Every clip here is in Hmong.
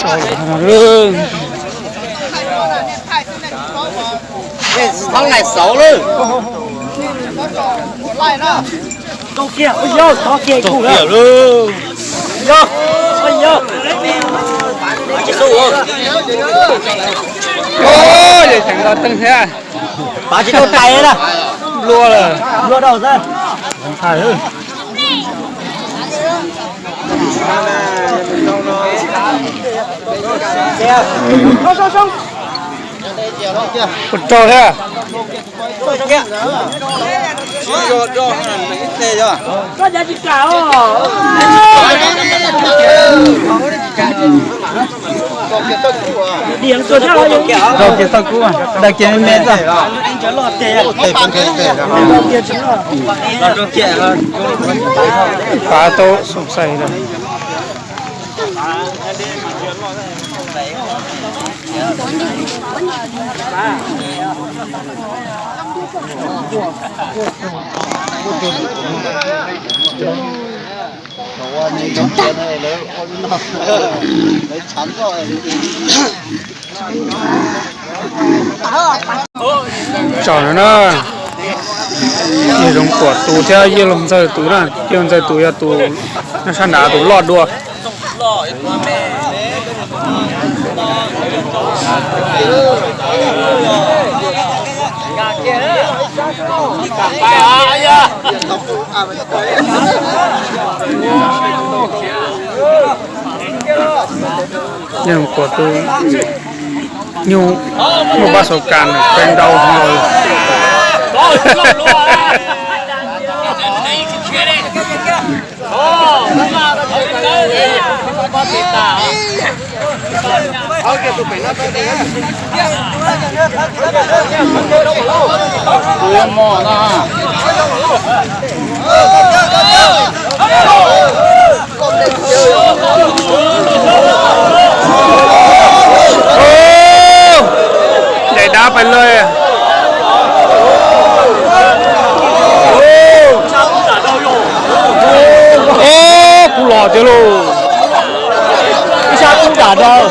Thov nqaij xauv lawm. Txog kiag lawm. Ua, yog tseem nqa teej thiab. Pab tsis tau tais na. Nplua lawm. Nplua rau xwb. Hais. Ua rau thiab. Rau kiag txoj kub, dag kiag me me txoj. Pab tau xoo xais lawm. Tsam no na, Yawg Zoov Kuam tus thiab Yawg Laug Ntxawg tus na, Yawg Laug Ntxawg tus yog tus nyob sab nrad tus loj dua. Yawg Kuam tus nyuj muaj pab xaus kas nws peb nrau hlo. Daim dab pais lawm. Kub los tiag lauj. Ib sab kub nram rau.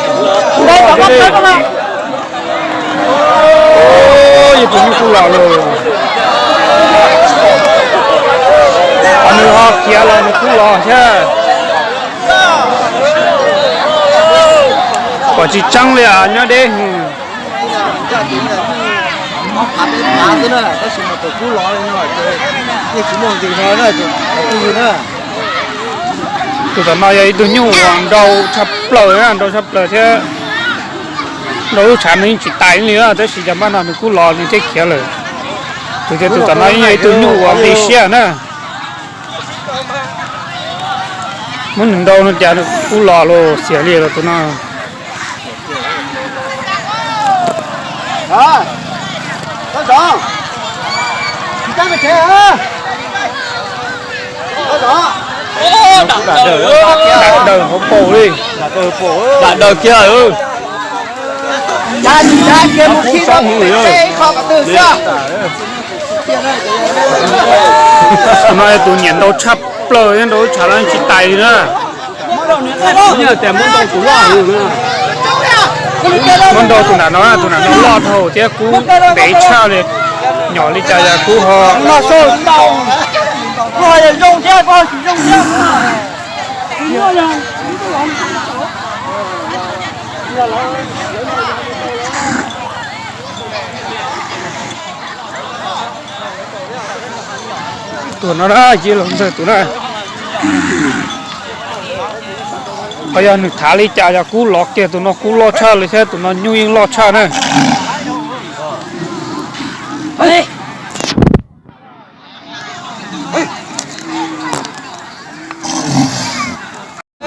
Yog tus nyuj kub los lauj. Qhov nws ho khiav los nws kub los thiab. Pom tsis tseeb li nyob deb. Tus tom no yog ib tug nyuj uas nrau tshaj plaws na, nrau tshaj plaws thiab. Nrau lub tshav nws yeej tsis tais li na, tab sis cas npaj no nws kub los nws thiaj khiav lawm. Tus tias tus tom no yeej yog ib tug nyuj uas nqi siab na. Muab nws nrau no cas nws kub los los xiam li los tus no. Dam daws hauv paus li. Dam daws kiag. No tus nyiam nrau tshaj plaws, nrau lub tshav no tsis tais li na. Muab nrau tus nram no, tus nram no loj dhau thiab kub ntev tshaj li. Nyom li cas yog kub ho. Tus no na, Yawg Laug Ntxawg tus na. Qhov yog nws thav li cas yog kub lov kiag, tus no kub loj tshaj li thiab tus no nyuj yeej loj tshaj na.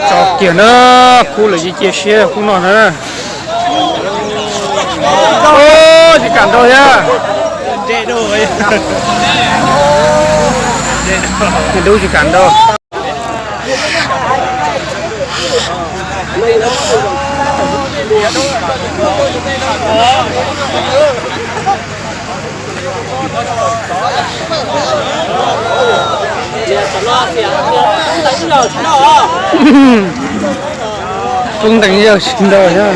Tso kiag na, kub lawm cia cia siab kub no na. Tsis kam nrau thiab. Dub tsis kam nrau. Tus ntees yawg tsis nrau thiab.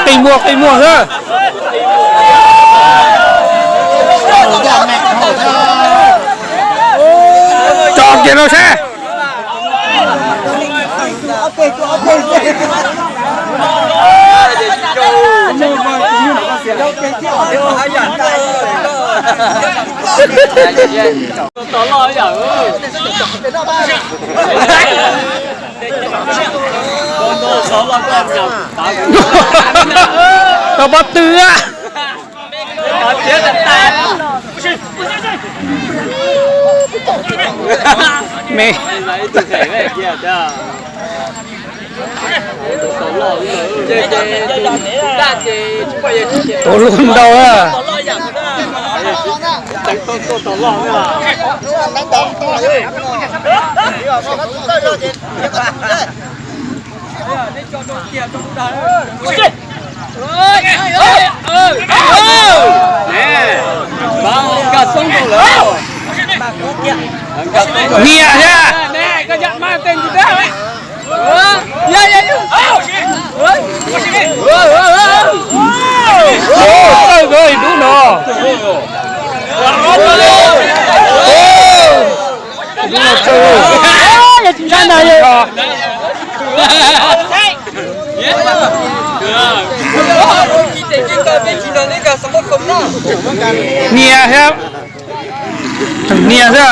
Qi muag, qi muag xwb. Tso kiag rau sab. Tau pob tw a. Me. Tus lub ntau a. Nyiam thiab. Dub no. Dub no txawj. Nyiam thiab. Tseem nyiam xwb.